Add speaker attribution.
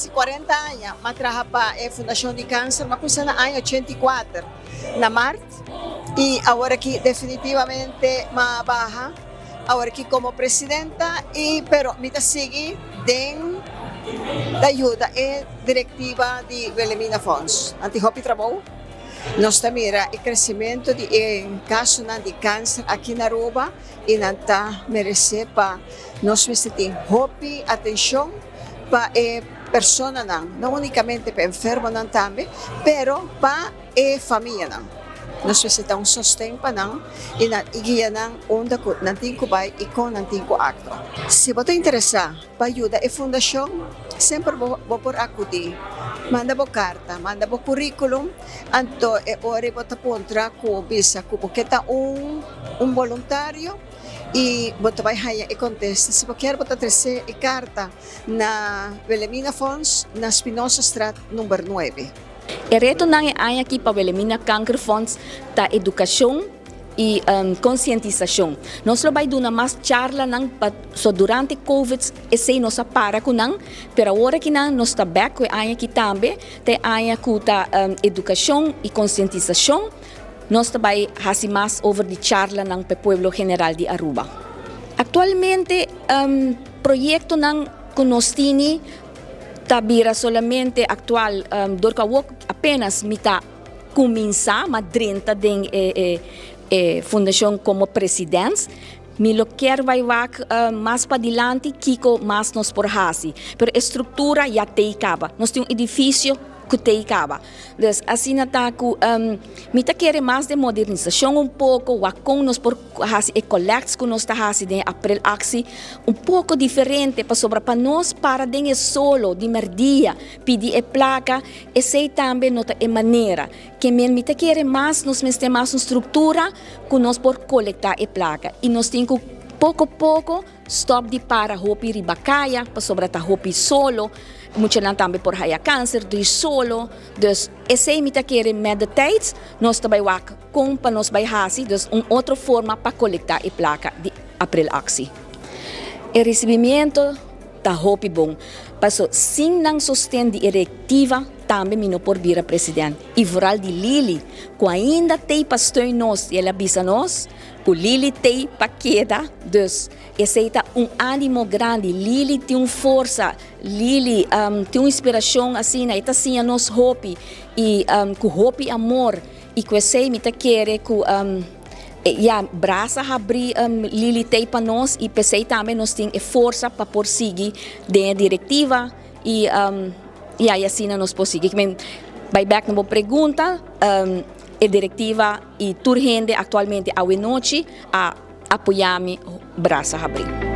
Speaker 1: Kasi 40 aña m'a traha pa e Fundashon di Kanser, m'a kuminsá na aña 84 na mart i awor aki definitivamente m'a baha awor aki komo presidenta i pero mi ta sigui den ta yuda e direktiva di Wilhelmina Fonds. Nan tin hopi trabou. Nos ta mira e kresementu di e kasonan di kanser aki na Aruba i nan ta meresé pa nos mester tin hopi atenshon pa e personanan, no únikamente pa e enfermonan tambe, pero pa e famianan. Nos mester ta un sosten pa nan i nan i guia nan unda ku nan tin ku bai i kon nan tin ku aktua. Si bo ta interesá pa yuda e fundashon, semper bo bo por akudí. Manda bo karta, manda bo kuríkulum, anto e ora ei bo ta puntra ku bisa ku bo ke ta un un boluntario i bo ta bai haña e kontesta. Si bo kier bo ta trese e karta na Wilhelmina Fonds na Spinozastraat number nuebe.
Speaker 2: E retonan e aña aki pa Wilhelmina Kankerfonds ta edukashon i konsientisashon. Nos lo bai duna mas charlanan pa so durante covid esei nos a para ku nan, pero awor aki nan nos ta bek ku e aña aki tambe ta e aña ku ta edukashon i konsientisashon. Nos ta bai hasi mas over di charlanan pa e pueblo general di Aruba. Aktualmente proyektonan ku nos tini ta bira solamente aktual dor ku awor apenas mi ta kuminsá, m'a drenta den e fundashon komo president. Mi lo kier bai wak mas padilanti kiko mas nos por hasi, pero e struktura ya tei kaba. Nos tin un edifisio ku tei kaba. Dus asina ta ku mi ta kere mas den modernisashon un poko, wak kon nos por hasi e collects ku nos ta hasi den e aprel aksi un poko diferente, pasobra pa nos para den e solo di merdia pidi e plaka, esei tambe no ta e manera. Ke men mi ta kere mas nos mester mas un struktura ku nos por kolektá e plaka i nos tin ku poko poko stòp di para hopi riba kaya pasobra ta hopi solo, muchanan tambe por haya kanser di solo, dus esei mi ta kere met de tijd nos ta bai wak kon pa nos bai hasi, dus un otro forma pa kolektá e plaka di April Aksi. E risibimiento ta hopi bon paso sin nan sosten di e rektiva tambe mi no por bira president y vooral di Lily cu ainda tey pa steun nos y el a bisa nos cu Lily tey pa keda dus esey ta un animo grandi Lily tin un forsa Lily tin un inspiracion asina e ta siña nos hopi y cu hopi amor y cu esey mi ta kere cu ya brasa habri Lily tey pa nos y pesey tambe nos tin e forsa pa por sigui den e directiva y ya y asina nos por sigui. Men bay bek na bo pregunta e directiva y tur hende actualmente awe nochi a apoya mi brasa habri.